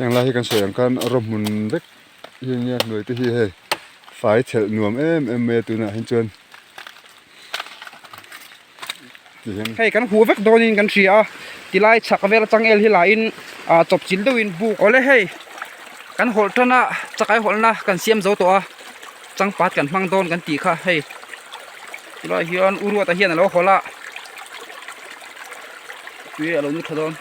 Heng lai hi kan sawi ang khan rawng hmun vek hi ania hnuai te hi hei fai thelh nuam em em mai a tunah hian chuan tihian. Hei kan huh vek dawnin kan hria a, tilai chhak vel atang el hi lahin ah chawp chil deuhin buk awle hei kan hawlh tan a chakai hawlhna kan siam zo tawh a changpat kan hmang dawn kan tih kha hei tilai hian u Ruata hian alo hawlh a tui alo nu tha dawn.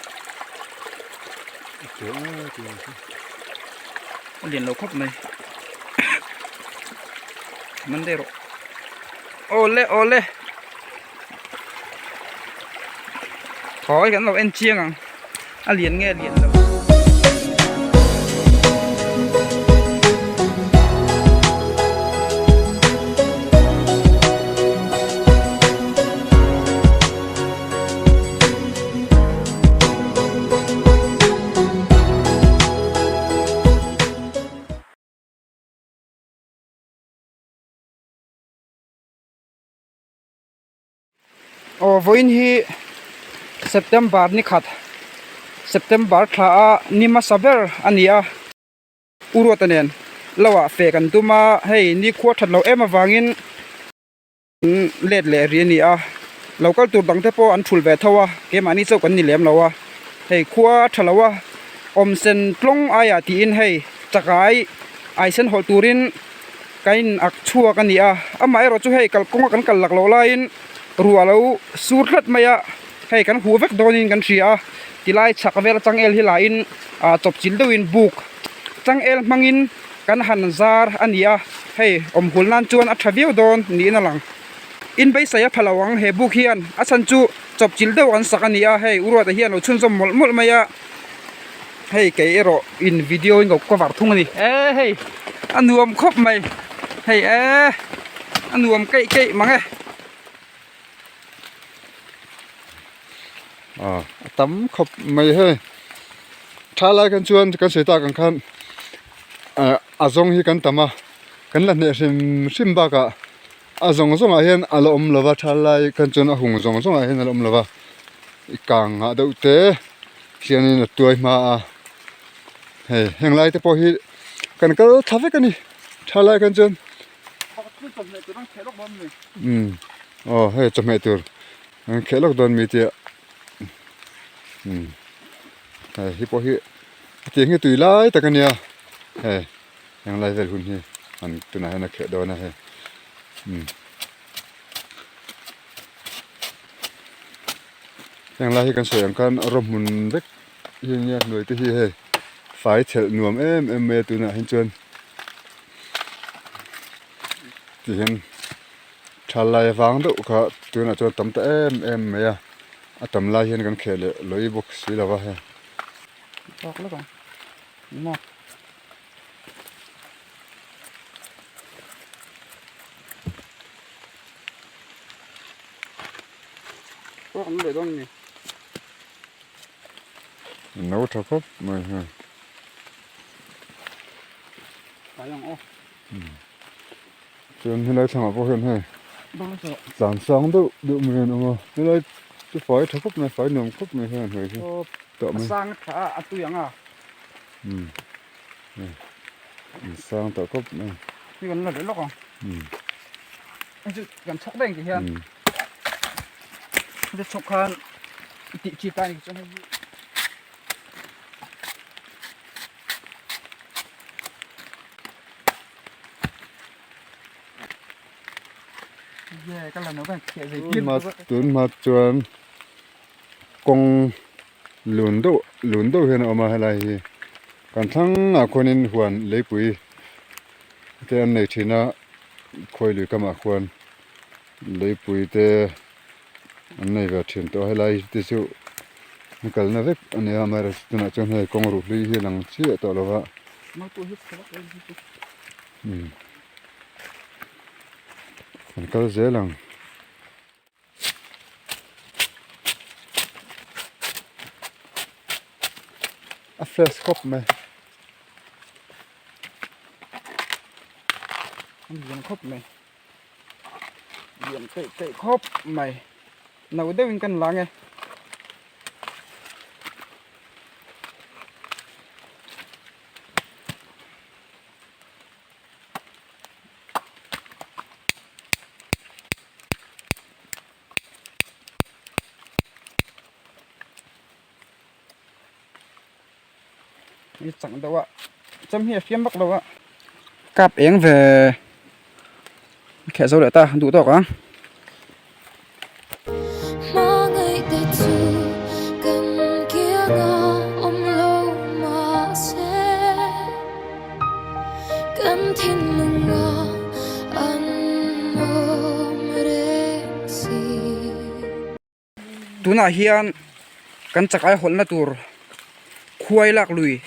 A lian lo khawp mai man daih rawh awle awle thawi kan lo en chiang ang a lian nge a lian lo. Aw vawiin hi September ni khat September thla a ni hmasa ber a ni a. U Ruata nen lo ah feh kan tum a hei nikhua that loh em avangin. Let leh ri a ni a, lo kal tur dang te pawh an thul ve tho a, keimahni chauh kan ni lem lo a, hei khua a tha lo a, awmsen tlawng aiah tiin hei chakai aisen hawlh turin ka in ak chhuak a ni a, amaherawh chu hei kalkawnga kan kal lak loh laiin ruah a lo sur tlat mai a, hei kan huh vek dawnin kan hria a, tilai chhak vel changel hi lahin ah chawpchilh deuhin buk changel hmangin. Kan han zar a ni a, hei awm hul nan chuan a tha viau dawn niin a lang. In beisei a pha lo ang he buk hian a chhan chu chawp chil deuh an sak a ni a, hei U Ruata hian lo chhunzawm mawlh mawlh mai a, hei kei erawh in video in ko cover thung a ni. E hei a nuam khawp mai, hei e a nuam keih keih mang e. A tam khawp mai hei tha lai khan chuan kan sawi tak ang khan ah a zawng hi kan tam a kan la hneh hrim hrim bakah a zawng zawng ah hian a la awm lova tha lai khan chuan a hung zawng zawng ah hian a la awm lova i kang ngah deuh te hianin a tuai hma a hei heng lai te pawh hi kan kal thla vek a ni tha lai khan chuan. Umm aw hei chawhmeh tur an kheh lawk dawn mi tia umm hei hi pawh hi hetiang hi tui lai tak a nia hei heng lai vel hun hi an tunah hian a kheh dawn a hei umm heng lai hi kan sawi ang khan rawng hmun vek hi ania hnuai te hi hei fai thelh nuam em em mai a tunah hian chuan. Tihian thal lai vang deuh kha tunah chuan tam ta em em mai a a tam lai hian kan kheh leh lawi bawk si lo va hei. No tha khawp mai hei. Chuan helai thlangah pawh hian hei tlan sang deuh deuh mai an awm a helai chu fai tha khawp mai fai nuam khawp mai hian hei hi tah mai sang tha a a tui ang a umm hei an sang tawh khawp mai hi kan la leh lawk ang umm hei chu kan chhawk daih ang ti hian heti chhawk khan i tih chi ta a ni chuan hei hi. Tun hma chuan kawng lun deuh lun deuh hian a awm a helai hi kan thlangah khuanin huan leipui te an nei thin a khawi lui kamah khuan leipui te an nei ve thin tawh a helai te chu a kalna vek a ni a amaherawhchu tunah chuan hei kawng ruh hlui hi a lang chiah tawh lo va umm an kal zel ang. A fresh khawp mai. A lian khawp mai. Lian keih keih khawp mai no deuhin kan lang e. Ni chang deuh a chem hi a hriam vak lo a kap eng ve kheh zo leh ta duh tawk ang. Tunah hian kan chakai hawlhna tur khuai lak lui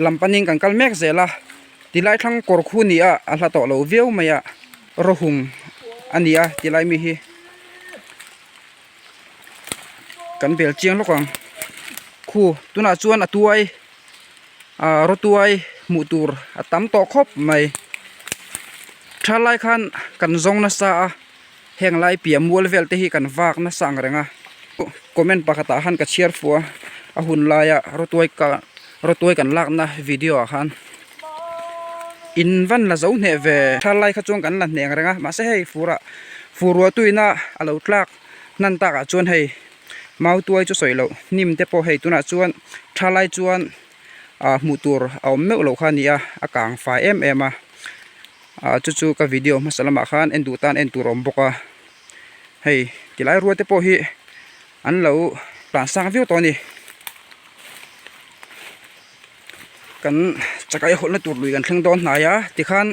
lam panin kan kal mek zel a tilai thlang kawr khu ni a a hla tawh lo viau mai a rawhung a ni a tilai mi hi kan bel chiang lawk ang khu tunah chuan a tuai ah rawtuai hmuh tur a tam tawh khawp mai thalai khan kan zawng nasa a. Heng lai piah mual vel te hi kan vak nasa ang reng a comment pakhat ah khan ka chhiar fuh a a hun laia rawtuai ka rawtuai kan lakna video ah khan in van la zo hneh ve thal lai kha chuan kan la hneh ang reng a mahse hei fur ah fur ruah tuina a lo tlak hnan tak ah chuan hei mau tuai chu sawi loh hnim te pawh hei tunah chuan tha lai chuan ah hmuh tur a awm meuh loh kha a ni a a kang fai em em a. Ah chu chu ka video hmasa lamah khan en duh tan en tur a awm bawk a hei tilai rual te pawh hi an lo tlan sang viau tawh a ni kan chakai hawlhna tur lui kan thleng dawn hnai a tikhan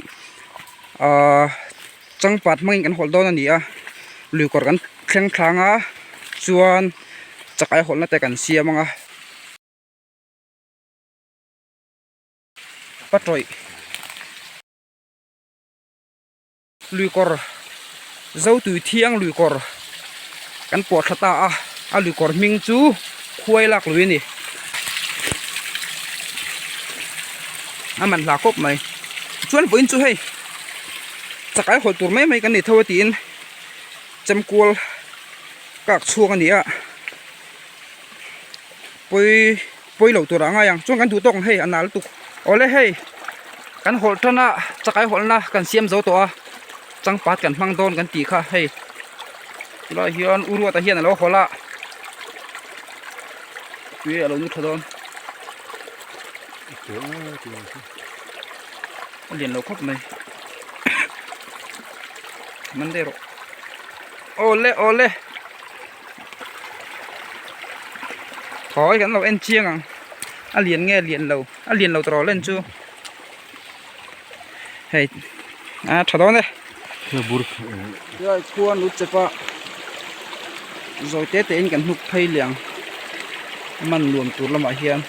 ahh changpat hmangin kan hawlh dawn a ni a lui kawr kan thleng thlang a chuan chakai hawlhna te kan siam ang a. Patawih luikawr Zotui thiang luikawr kan pawh thla ta a a luikawr hming chu khuai lak lui a ni a man hla khawp mai chuan vawiin chu hei chakai hawlh tur mai mai kan ni tho a tiin chemkual kak chhuak a ni a pawi. Pawi loh tur ah ngai ang chuan kan duh tawk ang hei a nal lutuk awle hei kan hawlh tan a chakai hawlhna kan siam zo tawh a changpat kan hmang dawn kan tih kha hei tilai hian u ruata hian alo hawlh a tui alo nu tha dawn a lian lo khawp mai man daih rawh awle awle. Thawi kan lo en chiang ang a lian nge lian lo a lian lo tawh len chu hei a tha dawn e tilai khuan lu chep a zawi te te in kan hnuk phei leh ang a man nuam tur lamah hian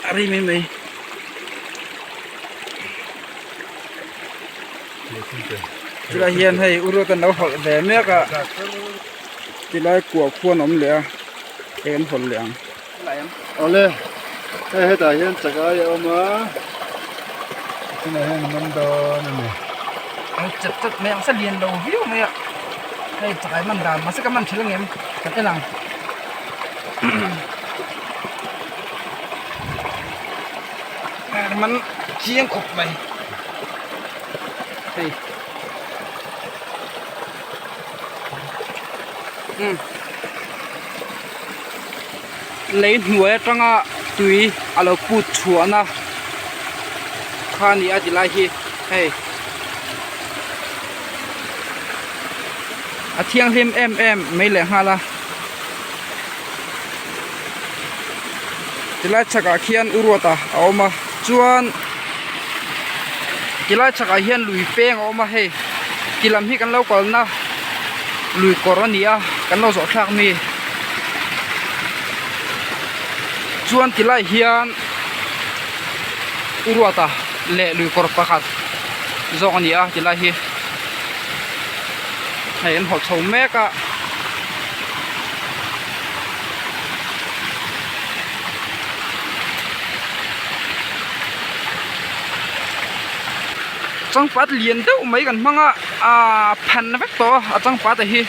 a ri mai mai. Chulai hian hei urut an lo hawlh ve mek a tilai kuah khuan a awm leh a hei an hawlh leh ang. Awle hei hetah hian chakai a awm a tunah hian an awm dawn a ni. An chat chat mai ang sa lian lo viau mai a hei chakai man dan mahse ka man thin ang em kan en ang. Man chiang khawp mai hei umm lei hnuai atanga tui a lo put chhuahna kha a ni a tilai hi hei a thianghlim em em mai leh nghal a. Tilai chhakah khian u ruata a awm a chuan tilai chhakah hian lui peng a awm a hei ti lam hi kan lo kalna lui kawr a ni a kan lo zawh thlak mi chuan tilai hian u ruata leh lui kawr pakhat zawk a ni a tilai hi hei an hawlh chho mek a. Changpat lian deuh mai kan hmang a aaa phan vek tawh a a changpat a hi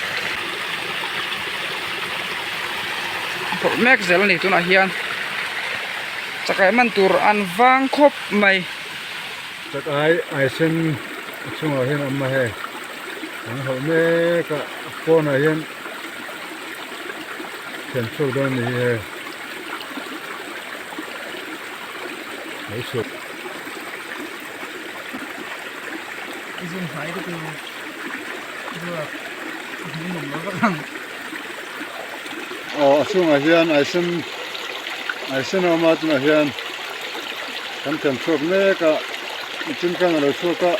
a phawrh mek zel a ni tunah hian chakai man tur an vang khawp mai. Chakai ai sen a chungah hian a awm a hei an hawlh mek a pawnah hian. Thiam chhuak dawn a ni hi hei. Lo chhuak. I zoom hnai te chu ruak hmuh nuam lo vak ang. Aw a chhungah hian aisen aisen a awm a tunah hian kan thiam chhuak mek a chin khan a lo chhuak a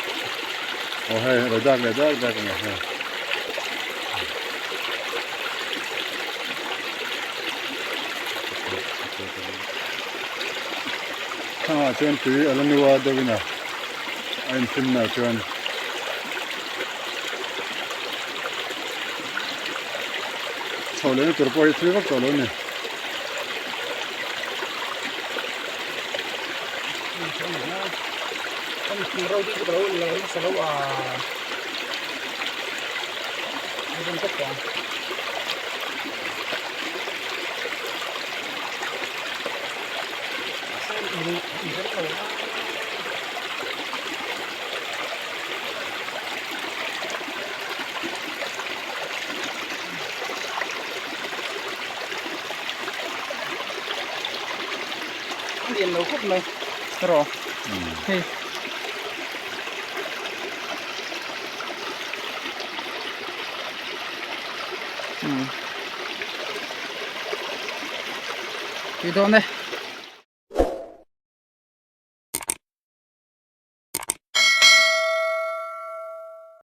aw hei a lo dak leh dak dak a ni hei. Thangah chuan tui a la nu a deuhin a a infinna chuan chho lehna tur pawh hi thui vak tawh lo a ni. Lian lo khawp mai rawh hei. Tui dawn e.